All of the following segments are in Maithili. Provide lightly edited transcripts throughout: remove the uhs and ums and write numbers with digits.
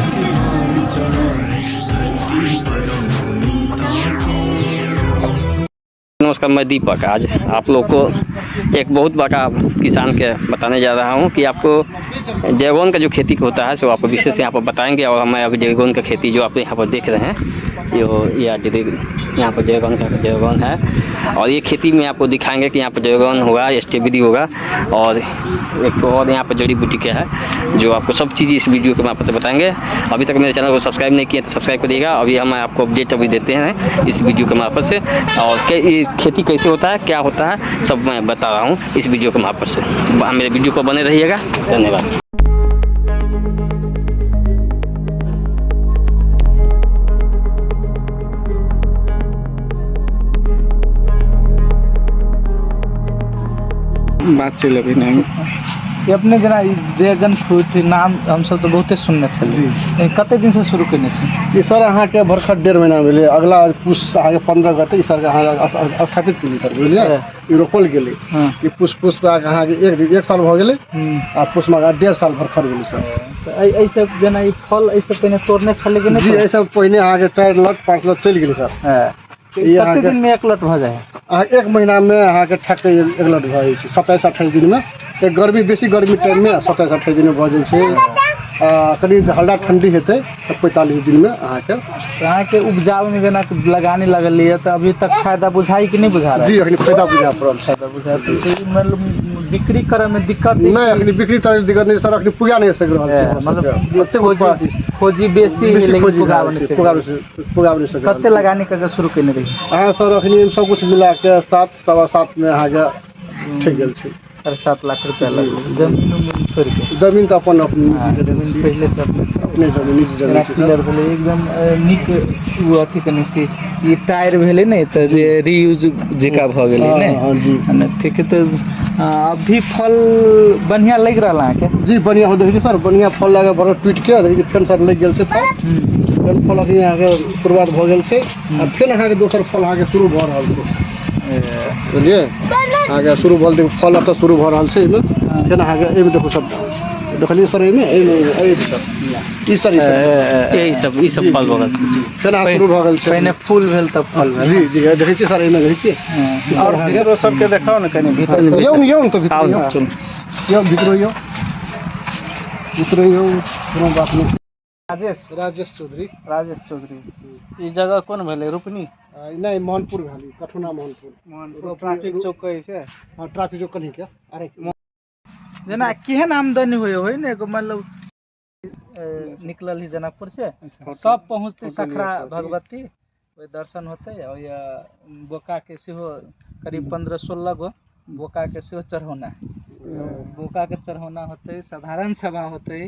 के चढ़ल धरती पर नवनीता के। नमस्कार, मैं दीपक। आज आप लोग को एक बहुत बड़ा किसान के बताने जा रहा हूं कि आपको जैगोन का जो खेती होता है सो आपको विशेष यहाँ पर बताएंगे। और हमें अभी जैगोन का खेती जो आप यहाँ पर देख रहे हैं, जो या यहाँ पर जैगोन का जैगोन है, और ये खेती में आपको दिखाएंगे कि यहाँ पर जैगोन होगा, स्ट्रॉबेरी होगा, और एक और यहाँ पर जड़ी बूटी का है, जो आपको सब चीज़ इस वीडियो के माध्यम से बताएंगे। अभी तक मेरे चैनल को सब्सक्राइब नहीं किया तो सब्सक्राइब करिएगा। अभी हम आपको अपडेट अभी देते हैं इस वीडियो के माध्यम से, और ये खेती कैसे होता है, क्या होता है, सब मैं बता रहा हूँ इस वीडियो के माध्यम से। मेरे वीडियो को बने रहिएगा। धन्यवाद। बात चलि अभी नहीं। ई अपने जेना ई ड्रैगन फ्रूट नाम हमसब तऽ बहुते सुनने छलियै, कते दिन से शुरू केने छी? ई सर अहाँके भरखर 1.5 महीना भेलै। अगला पुष अहाँके 15 गते ई सर अहाँ स्थापित केलियै सर, बुझलियै? ई रोपल गेलै। ई पुष पुष अहाँके एक साल भऽ गेलै आ पुषमे 1.5 साल भरखर भेलै सर। तऽ एहि एहिसँ जेना ई फल एहिसँ पहिने तोड़ने छलै कि नहि? जी, एहिसँ पहिने अहाँके 4 लट 5 लट चलि गेलै सर। ई कते अहाँके दिनमे एक लट भऽ जाइ है? अहाँ 1 महीनामे अहाँके ठक एक लट भऽ जाइ छै। 27-28 दिनमे, एक गर्मी बेसी गर्मी टाइममे 27-28 दिनमे भऽ जाइ छै। आ कनि हल्का ठण्डी हेतै तऽ 45 दिनमे अहाँके। तऽ अहाँके उपजाबैमे जेना लगानी लगलियै तऽ अभी तक फायदा बुझाइ कि नहि बुझा रहल? जी, अखनी फायदा बुझा पड़ल छै। फायदा बुझा तऽ ई मतलब बिक्री करऽमे दिक्कत नहि, अखनी बिक्री तरह दिक्कत नहि सर, अखनी पुगा नहि सकि रहल छै। है, मतलब ओतेक खोजी खोजी बेसी है, बेसी लेकिन खोजी पुगाबै भए नहि छै, पुगाबै सकै। पुगाबै नहि सकि रहल कते छै। लगानी कऽ के शुरू केने रही? अहाँ सर अखनी सब कुछ मिलाके 7-7.25 मे अहाँके ठीक गेल छै। 7.5 लाख रुपया लगलै जमीन उमीन छोड़ि के? जमीन तऽ अपन अपन हँ, निजी जमीन जमीन छै। पहिले से अपने अपने जमीन, निजी जमीन जेना छै सर। पिलर भेलै एकदम नीक, ओ अथी कने छै, ई टायर भेलै ने तऽ जे रीयूज जेका भऽ गेलै हँ, ने? हँ, जी। ने ठीक है, तऽ अभी फल बढ़िआँ लागि रहल अहाँके? जी, बढ़िआँ हो, देखै छी सर, बढ़िआँ फल लागल बड़ टूटि के देखै छी, फेर सर लागि गेल छै फल। फेर फल अखनी अहाँके शुरुआत भऽ गेल छै आ फेर अहाँके दोसर फल अहाँके शुरू भऽ रहल छै, बुझलियै? अहाँके शुरू भऽ देखू, फल एतऽ शुरू भऽ रहल छै एहिमे। फेर अहाँके एहिमे देखू सब, देखलियै सर? एहिमे एहिमे एहिमे सर, ई सर, ई सर। यही सब ई सब फल भऽ गेल। फेर अहाँ शुरू भऽ गेल छै। पहिने फूल भेल तब फल भेल। जी जी, देखै छियै सर, एहिमे देखै छियै ई सर आओर अहाँके भीतरो सबके देखाउ ने कनि भीतर। यौ ने, यौ ने, तऽ भीतर आउ यौ। ने, चलू। यौ भीतर यौ, भीतर यौ, कोनो बात नहि। राजेश। राजेश चौधरी। राजेश चौधरी, ई जगह कोन भेलै, रुपनी? नहि, मोहनपुर भेल, कठुना मोहनपुर। मोहनपुर ट्रैफिक चौक कहै छै। हँ, ट्रैफिक चौक कनी के अरे। जेना केहन आमदनी होइ होइ ने एगो मतलब निकलल ही जनकपुर से सब पहुँचते सखरा भगवती, ओहि दर्शन होतै। और या बोका के सेहो करीब 15-16 गो बोका के सेहो चढ़ौना है, बोका के चढ़ौना होतै, साधारण सभा होतै।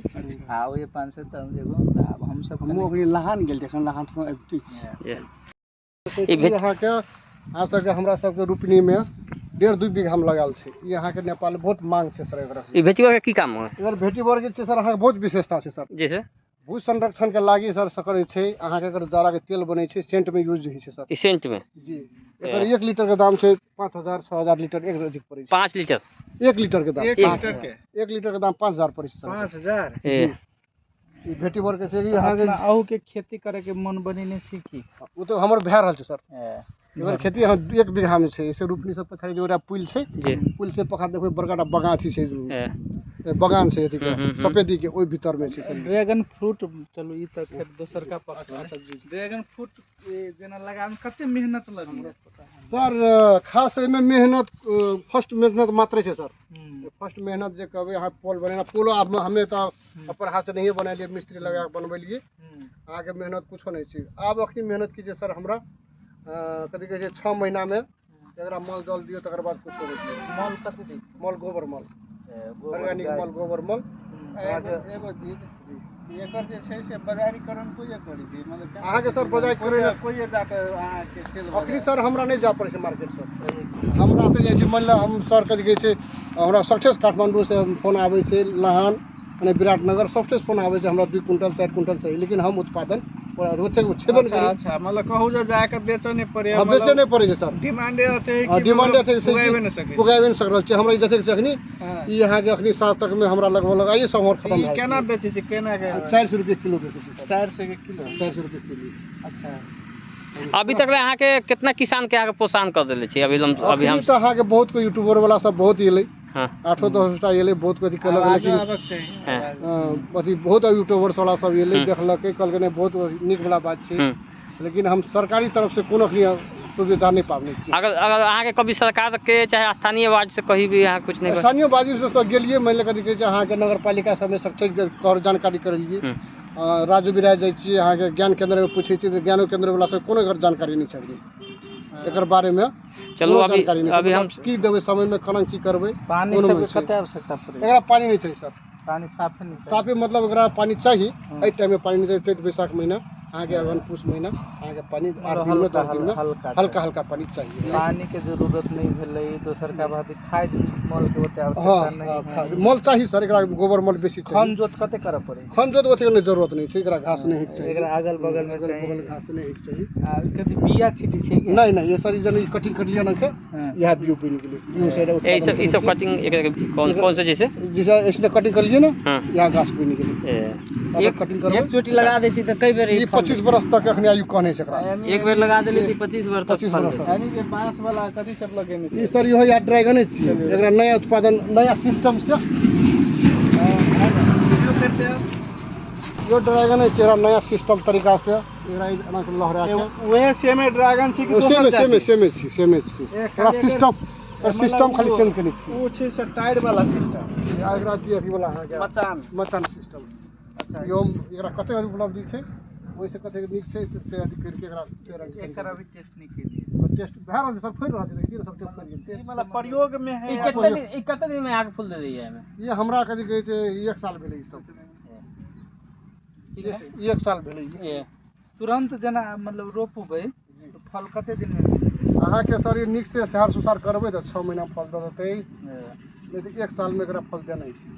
आ ओहि 500 तब एगो तऽ आब हमसब हमहूँ अखनी लहान गेल जखन लहान तखन अबिते छी। ई अहाँके अहाँ सबके हमरा सबके रोपनीमे 1.5-2 बीघामे लगायल छै। ई अहाँके नेपाल बहुत मांग छै सर एकर। ई भेटिबा के की काम है? एकर भेटीबर के छै सर, अहाँके बहुत विशेषता छै सर। जैसे? भू संरक्षण के लागि सर सकर छै। अहाँके एकर जाड़ा के तेल बनै छै, सेंट में यूज होइ छै सर। ई सेंट में? जी, एकर 1 लीटर के दाम छै 5000 6000 लीटर एक रजिक पड़ै छै। 5 लीटर? 1 लीटर के दाम। 1 एक लीटर के? 1 लीटर के दाम 5000 पड़ै छै सर। 5000? ए। ई भेटीबर के छै ई अहाँके। अपना अहू के खेती करे के मन बनेने छी की? ओ तऽ हमर भए रहल छै सर। ए, एकर खेती अहाँ 1 बीघा में छै। ऐसे रोपनी सब पछाड़ी जो पुल छै, जी। पुल से पखा देखबै बड़का टा बगान छै, ए, बगान छै अथी के, हम्म, हम्म, हम्म। सफेदी के ओहि भीतर में छै सर। ड्रैगन फ्रूट, चलू ई तऽ फेर दोसर का पक्ष भेलै। अच्छा, जी जी। ड्रैगन फ्रूट जेना लगाबे कते मेहनत लगैया? सर खास एहिमे मेहनत, फर्स्ट मेहनत मात्र छै सर। फर्स्ट मेहनत जे कहबै अहाँ पोल बनेना, पोलो आब हमे तऽ अपन हाथ से नहिए बनेलियै, मिस्त्री लगा कऽ बनबेलियै। अहाँके मेहनत कुछो नहि छै। आब अखनी मेहनत की छै सर, हमरा कथी कहै छै, 6 महीनामे एकरा मल जल दियौ, तकर बाद कुछो नहि दियौ। मल कथी दै छै? मल, गोबर मल। गोबर, ऑर्गेनिक गाय। मल, गोबर मल। अहाँके एगो चीज एकर जे छै से बजारीकरण कोइ करै छै मतलब? अहाँके सर बजारीकरण- कोइ जाके अहाँके सेल? अखनी सर हमरा नहि जाय पड़ै छै मार्केट सर, हमरा तऽ जाइ छी मानि लए हम सर कथी कहै छै, हमरा सक्सेस काठमाण्डूसँ फोन आबै छै, लहान मने विराटनगर सक्सेस फोन आबै छै, हमरा 2 क्विंटल 4 क्विंटल चाही, लेकिन हम उत्पादन ओतेक छेबे नहि करै। अच्छा, मतलब कहू जे जाके बेचऽ नहि पड़ै? हँ, बेचऽ नहि पड़ै छै सर। डिमांडे रहतै? हँ, डिमांडे एतेक छै। उगाइबे नहि सकै? उगाबे नहि सक रहल छै। हमरा ई जतेक छै अखनी, ई अहाँके अखनी साँझ तकमे हमरा लगभग लग आइए सब हमर खतम ई भए केना बेचै छै, केना के? 400 रुपये किलो बेचै छै सर। 400 के किलो? 400 रुपये किलो। अच्छा। अभी तक ले अहाँके कितना किसान के अहाँके प्रोत्साहन कर देले छी अभी हम अभी हम? अखनी तऽ अहाँके बहुत कोइ यूट्यूबर वाला सब बहुत एलै। 8-10 टा एलै, बहुत अथी केलक। आवाजो लेकिन आबक चाही। अथी बहुत यूट्यूबर्स वाला सब एलै, देखलकै, कहलकै नहि, बहुत नीक वाला बात छै। लेकिन हम सरकारी तरफ से कोनो अखनी सुविधा नहि पाबने छियै। अगर अगर अहाँके कभी सरकार के चाहे स्थानीय वार्ड से कहीं भी अहाँ कुछ नहीं? स्थानीय बाजी से सब गेलियै, मानि लिअ कथी कहै छै, अहाँके नगर पालिका सबमे सब ठीक कर जानकारी करेलियै। राजू बिराज जाइ छियै, अहाँके ज्ञान केन्द्रमे पूछै छियै तऽ ज्ञानो केन्द्र वाला सब कोनो एकर जानकारी नहि छै अखनी एकर बारेमे। चलू कोनो अभी जानकारी नहि छै। अभी हम मतलब की देबै समयमे, केना की करबै। पानी कोनो सबके नहि छै। कते आवश्यकता पड़ै? एकरा पानि नहि चाही सर। पानी साफे नहि चाही? साफे मतलब एकरा पानि चाही, एहि टाइममे पानि नहि चाही। चैत बैसाख महीना, अहाँके अगहन पूस महीना अहाँके पानि 8 दिनमे, हल्का 10 दिनमे हल्का। हल्का हल्का पानि चाहिए। पानी के जरूरत नहीं भेलै। दोसर का बात, खाद मल के ओते हँ आवश्यकता नहीं हँ है। खाद मल चाही सर, एकरा गोबर मल बेसी चाही। खन जोत कते करऽ पड़ै? खन जोत ओतेक नहि, जरूरत नहि छै। एकरा घास नहि होइके चाही। एकरा अगल बगल में अगल चाही। बगल घास नहि होइके चाही। आ कथी बिया छिटै छै कि? नहि नहि, ये सर, ई जन ई कटिंग करलियै ने के, इएह बियो बनि गेलै, बियो से यही सब ई सब कटिंग एक कौन कौन से जैसे? जैसे ऐसने कटिंग करलियै ने, इएह गाछ बनि गेलै। अगर कटिंग करबै एक चोटी लगा दै छी तऽ कई बेर ई 25 बरस तक अखनी आयु कहने छै एकरा। एक बेर लगा देली तऽ 25 वर्ष तक 25 फल बरस देतै। तक। यानी जे बाँस वाला कथी सब लगेने ई छै? सर, इहो या ड्रैगने छियै। एकरा नया उत्पादन, नया सिस्टम से। वीडियो करते हो? इहो ड्रैगने छै। एकरा नया सिस्टम तरीका से एकरा एना के लहरा के। उहे सेमे ड्रैगन छै कि सेमे दोसर सेमे जाति? सेमे छी, सेमे छी। ए, एकरा खाली सिस्टम, एकर सिस्टम खाली चेंज केने छी। ओ छै से टायर वाला सिस्टम। आ एकरा छियै अथी वाला अहाँके मचान। मचान सिस्टम। अच्छा। इहो एकरा कतेक उपलब्धि छै, ओहिसँ कतेक नीक छै से अथी करिके एकरा एकर अभी टेस्ट नहीं केलियै? टेस्ट भए रहल छै सर, फड़ि रहल छै, देखै छियै ने, सब टेस्ट करि गेल छै। ई मतलब प्रयोग में है ई या कते दिन, ई कते दिन में अहाँके फूल दे दैया एहिमे? ई हमरा कथी कहै छै, ई एक साल भेलै ई सब। ठीक है। ई एक साल भेलै ई। ये तुरंत जेना मतलब रोपबै तऽ फल कते दिन में मिलतै? अहाँके सर, ई नीकसँ सहार सुसार करबै तऽ 6 महीना फल दऽ देतै, नहि तऽ एक सालमे एकरा फल देनाइ छै।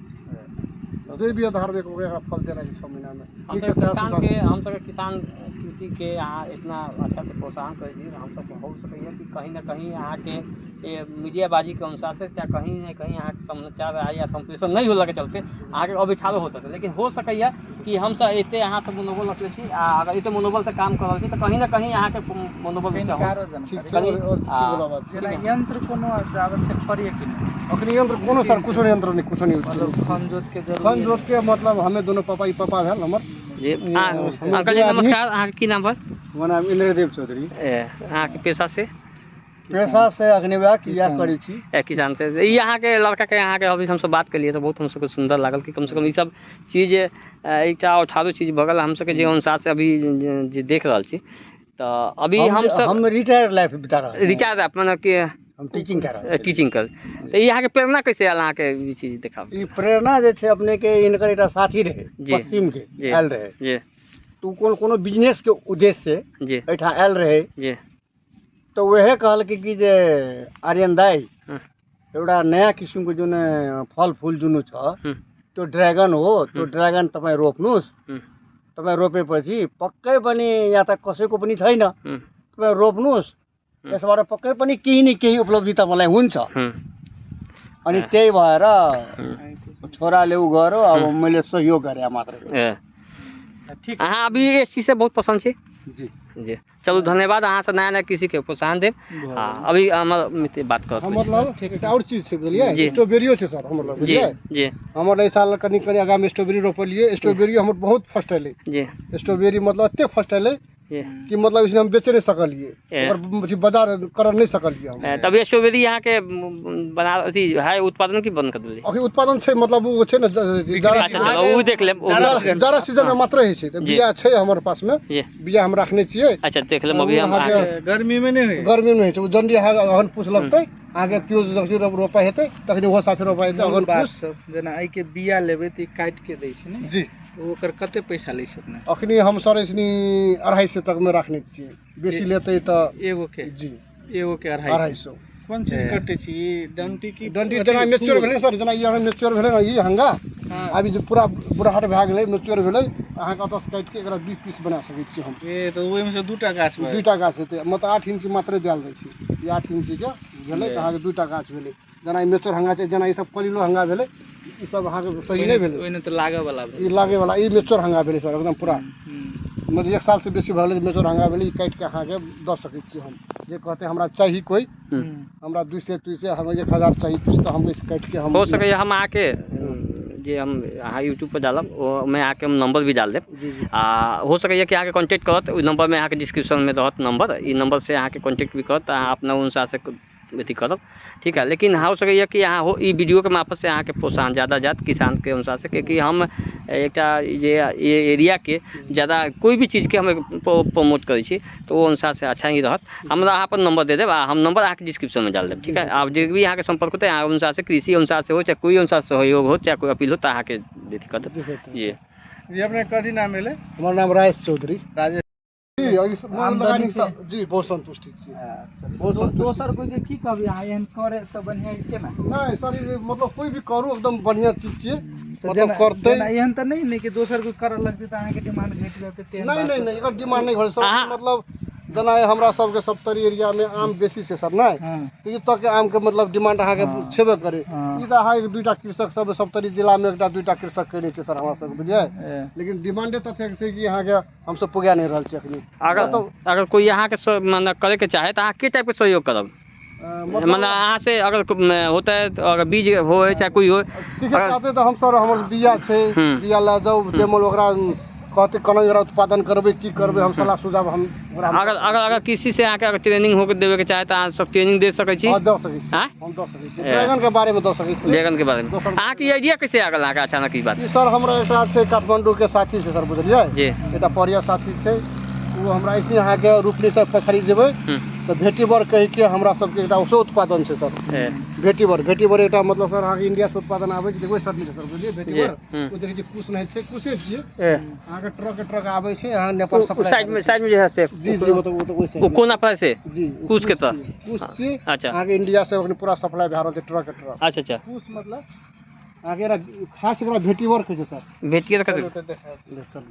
जे भी आधार ओकरा फल देनाइ छै 6 महीनामे। हम नीकसँ सब सहार किसान सुसार के, हम सबके किसान कृषि के अहाँ इतना अच्छा से प्रोत्साहन करै छी, हम सबके हो सकैए कि कहीं ना कहीं अहाँके ये मीडियाबाजी के अनुसार से चाहे कहीं ना कहीं अहाँके समाचार या संप्रेषण नहीं होला के चलते अहाँके अभिठारो होता है, लेकिन हो सकैए कि हमसब एते अहाँ सब मनोबल रखले छी आ अगर एते मनोबल से काम कर रहल छी तऽ कहीं ना कहीं अहाँके मनोबल ऊँचा हो। आरो ठीक जानकारी छै, आओर ठीक वाला बात छै। जेना यंत्र कोनो आवश्यक पड़ैए कि नहि? अखनी यंत्र कोनो सर, कुछो यंत्र नहि, कुछो नहि। मतलब खन जोत के जरूरी? खन जोत के मतलब हमे दोनों पापा, ई पापा भेल हमर। जी, हमर अंकल जी। जे आदमी- नमस्कार, अहाँके की नाम भेल? हमर नाम इन्द्रदेव चौधरी। ए, अहाँके पेशा से? पेशा से अखनी वएह क्रिया करै छी। ए, किसान से। ई अहाँके लड़काके, अहाँके अभी हमसब बात केलियै तऽ बहुत हमसबके सुन्दर लागल कि कमसँ कम ई सब चीज एकटा औठारो चीज भऽ गेल हमसबके जे अनुसार से अभी जे देख रहल छी तऽ अभी हमसब हम रिटायर लाइफ बिता रहल छी। रिटायर मने कि? हम टीचिंग कर रहल छी। टीचिंग कर तऽ ई अहाँके प्रेरणा कैसे आयल अहाँके ई चीज देखाब? ई प्रेरणा जे छै अपने के, हिनकर एकटा साथी रहै पश्चिम के, आयल रहै। तऽ ओ कोन कोनो बिजनेस के उद्देश्य से एहिठाम आयल रहै। तऽ उएह कहलकै कि जे आर्यन दाई, एउटा नयाँ किसिमको जुन फलफुल जुन छ, त्यो ड्रागन हो, त्यो ड्रागन तपाईँ रोप्नुहोस्। तपाईँ रोपेपछि पक्कै पनि यहाँ त कसैको पनि छैन। तपाईँ रोप्नुहोस्, यसबाट पक्कै पनि केही न केही उपलब्धि तपाईँलाई हुन्छ। अनि त्यही भएर छोराले उ गर्यो, अब मैले सहयोग गरेँ मात्रै। ए, ठीक। अहाँ अभी इस चीज से बहुत पसन्द छी? जी। जी, चलू धन्यवाद। अहाँ से नया नया कृषिके प्रोत्साहन देब। हाँ, अभी हमर मित्र बात करत। हमर लग एकटा आओर चीज छै, बुझलियै? जी। स्ट्रॉबेरियो छै सर हमर लग। बुझलियै? जी। हमर एहि साल कनि कनि आगामे स्ट्रॉबेरी रोपलियै। स्ट्रॉबेरी हमर बहुत फर्स्ट एलै। स्ट्रॉबेरी मतलब एते फर्स्ट एलै कि मतलब इसलिए हम बेचे नहि सकलियै। ओकर अथी बाजार करऽ नहि सकलियै हम। ए, तब स्ट्रॉबेरी अहाँके बना अथी है उत्पादन की बंद कर देलियै? अखन उत्पादन छै, मतलब ओ छै ने जाड़ा अच्छा, चलो ओ देख लेब ओ भी। जाड़ा सीजन में मात्र होइ छै तऽ। बिया छै हमर पासमे। बिया हम राखने छियै। अच्छा, देख लेब अभी हम अहाँके अहाँके। गर्मी में नहीं होई? गर्मीमे होइ छै ओ। जनरी अहाँके अगहन पूस लगतै, अहाँके प्योज जखन रोपाइ हेतै तखन ओहो साथे रोपाइ हेतै मूल अगहन बात पूस। सब जेना एहिके बिया लेबै तऽ ई काटि के दै छै ने? जी। ओकर कते पैसा लै छै अपने? अखनी हम सर ऐसनी 250 तकमे राखने छियै, बेसी लेतै तऽ एगो के? जी। एगो के 250? 250। कोन चीज कटे छी, डंटी की? डंटी। जेना मेच्योर भेलै सर, जेना ई मेच्योर भेलै ने ई हंगा, अभी जे पूरा बुढ़ाहट भए गेलै, मेच्योर भेलै। अहाँके ओतऽसँ काटिके एकरा 2 पीस बना सकै छी हम। ए तऽ ओहिमे से 2टा गाछ भऽ 2टा गाछ हेतै, मतलब 8 इंची मात्रे देल जाइ छै। ई 8 इंचीके भेलै तऽ अहाँके 2टा गाछ भेलै। जेना ई मेचोर हंगा छै, जेना ई सब कलिलो हंगा भेलै, ई सब अहाँके सही नहि भेलै, ओहिने तऽ लागऽ वाला भेलै। ई लागै वाला, ई मेचोर हंगा भेलै सर, एकदम पूरा मतलब 1 साल से बेसी भऽ गेलै, मेचोर हंगा भेलै। ई काटिके अहाँके दऽ सकै छी हम। जे कहतै हमरा चाही कोइ, हमरा 200 300 हमरा 1000 चाही पीस, तऽ हम एहिसँ काटिके हम हो सकैए हम अहाँके जे हम अहाँ यूट्यूब पर डालब ओहिमे अहाँके हम नंबर भी डाल देब। जी जी। आ हो सकैए कि अहाँके कॉन्टेक्ट करत, ओहि नंबरमे अहाँके डिस्क्रिप्शनमे रहत नंबर, ई नंबर से अहाँके कॉन्टेक्ट भी करत, तऽ अहाँ अपना अनुसार से अथी करब, ठीक है। लेकिन हो सकैए कि अहाँ हो ई वीडियोके मार्फत से अहाँके प्रोत्साहन ज़्यादा जायत किसानके अनुसार से, कियाकि हम एकटा जे ये एरियाके ज़्यादा कोई भी चीज़के हम प्रमोट करै छी, तऽ ओ अनुसार से अच्छा ही रहत। हमरा अहाँ अपन नंबर दे देब आ हम नंबर अहाँके डिस्क्रिप्शनमे डाल देब, ठीक है। आब जे भी अहाँके संपर्क होतै, अहाँ अनुसार से कृषि अनुसार से हो, चाहे कोई अनुसार सहयोग हो, चाहे कोई अपील हो, तऽ अहाँके अथी कर देब। जी जी। अपने कथी नाम भेलै? हमर नाम राजेश चौधरी। राजेश जी, लगानी जी, बहुत संतुष्टि छी, बहुत संतुष्टि। दोसर कोइ के की कहबै अहाँ, एहन करे तऽ बढ़िआँ केना? नहि सर, ई मतलब कोइ भी करू एकदम बढ़िआँ चीज छियै, मतलब करतै। एहन तऽ नहि ने कि दोसर कोइ करऽ लगतै तऽ अहाँके डिमांड घटि जेतै? नहि नहि नहि, एकर डिमांड नहि घटै सर। मतलब जेना हमरा सबके सप्तरी एरियामे आम बेसी छै सर, नहि तऽ ई तकके आमके मतलब डिमांड अहाँके छेबे करै। ई तऽ अहाँके 2टा कृषक सब सप्तरी जिलामे 1-2टा कृषक कयने छै सर हमरा सबके, बुझलियै। लेकिन डिमांडे ततेक छै कि अहाँके हमसब पुगा नहि रहल छी अखनी। अगर कोइ अहाँके मने करैके चाहे तऽ अहाँ के टाइपके सहयोग करब? मने अहाँ से अगर होतै, अगर बीज हो चाहे कोइ हो सीखे चाहते तऽ हम सर, हमर बिया छै, बिया लए जाउ, जे मोन ओकरा कहतै केना एकरा उत्पादन करबै, की करबै, हम सलाह सुझाव हम ओकरा। अगर अगर अगर कृषि से अहाँके अगर ट्रेनिंग होके देबेके चाहे तऽ अहाँ सब ट्रेनिंग दे सकै छी? हँ, दऽ सकै छी, हम दऽ सकै छी। ड्रैगनके बारेमे दऽ सकै छी। ड्रैगनके बारेमे अहाँके ई आइडिया कैसे आ गेल अहाँके अचानक ई बात? ई सर हमरा एकटा छै काठमाण्डूके साथी छै सर, बुझलियै जी। एकटा पढ़िया साथी छै, ओ हमरा ऐसने अहाँके रोपनीसँ पछाड़ी जेबै तऽ भेटीबर कहिके हमरा सबके एकटा ओसो उत्पादन छै सर, भेटीबर। भेटीबर एकटा मतलब सर अहाँके इंडिया से उत्पादन आबै छै, देखबै सर, सर बुझलियै भेटीबर, ओ देखै छियै कुश नहि छै, कुशे छियै, अहाँके ट्रक ट्रक आबै छै, अहाँ नेपाल सप्लाई साइड में, साइड में जे है से। जी जी, मतलब ओ तऽ ओहि ओ कोना पर से जी, कुश के तऽ कुश छियै। अच्छा। अहाँके इंडिया से अखन पूरा सप्लाई भए रहल छै ट्रक ट्रक। अच्छा अच्छा। कुश मतलब अहाँके एकरा खास एकरा भेटीबर कहै छै सर। भेटिए तऽ चलू सर,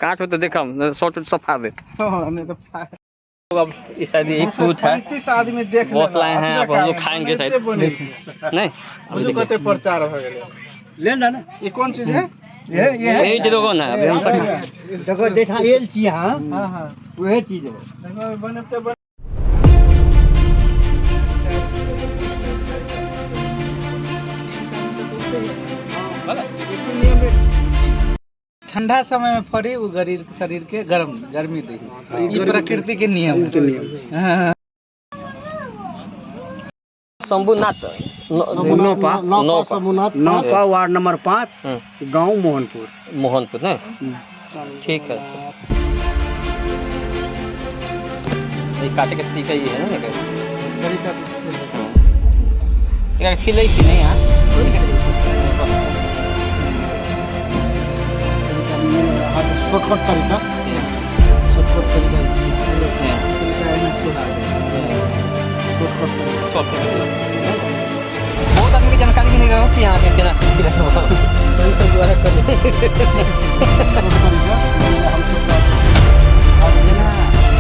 काठ हो तऽ देखम शॉर्ट सब फाड़ देत। हाँ, नहीं तो अब इस शायद यही फ्रूट है, 35 आदमी देख बहुत लाए हैं, अब हम लोग खाएंगे शायद नहीं। अभी देखिए प्रचार हो गेलै ले ना। ये कौन चीज है? यही ड्रैगन है। अभी हम सब देखो जेठा एल छी अहाँ, हाँ हाँ, वएह चीज है। देखो बनते ठंडा समय में फरी वो गरीब शरीर के गर्म गर्मी दे, ई प्रकृति के नियम है। शंभुनाथ नौपा, शंभुनाथ, नौपा वार्ड नंबर 5, गांव मोहनपुर। मोहनपुर नहीं, ठीक है। ये काटे के तरीका ये है ना, तरीका छिलै कि नहीं? यहाँ शॉर्टकट तरीका, शॉर्टकट तरीका, शॉर्टकट तरीका। बहुत आदमी की जानकारी भी नहीं रहो कि यहाँ पे केना जेना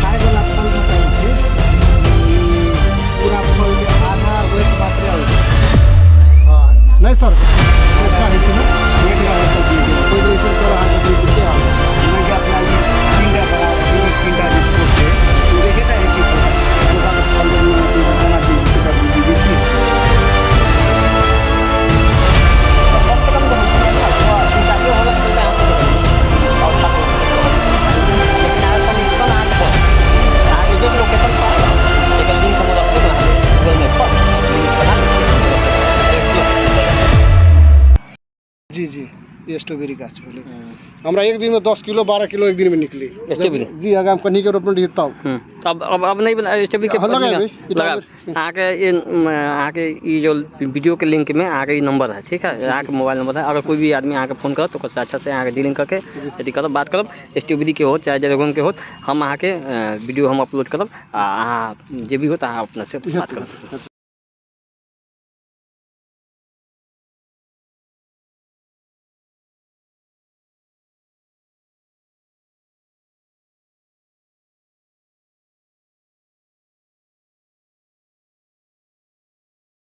खाय वाला फल बताबै छै, पूरा फल के आधा वेट मात्र आबै छै। हाँ, नहीं सर, एकटा होइ छै ने, कोइ रहै छै सर अहाँके जी जी। ये स्ट्रॉबेरी गाछ भेलै। हमरा एक दिन में 10 किलो 12 किलो एक दिन में निकली स्ट्रॉबेरी? जी, अगर हम कनी के रोपने रहियै तब। अब अब अब नहीं बना स्ट्रॉबेरी के? हाँ, लगाएबै। लगा अहाँके ये अहाँके ई जो वीडियो के लिंक में अहाँके ई नंबर है, ठीक है, अहाँके मोबाइल नंबर है। अगर कोई भी आदमी अहाँके फोन करत तो ओकरासँ अच्छा से अहाँके डीलिंग करके यदि करब, बात करब, स्ट्रॉबेरी के हो चाहे ड्रैगन के हो, हम अहाँके वीडियो हम अपलोड करब आ अहाँ जे भी हो तऽ अहाँ अपना से बात करब।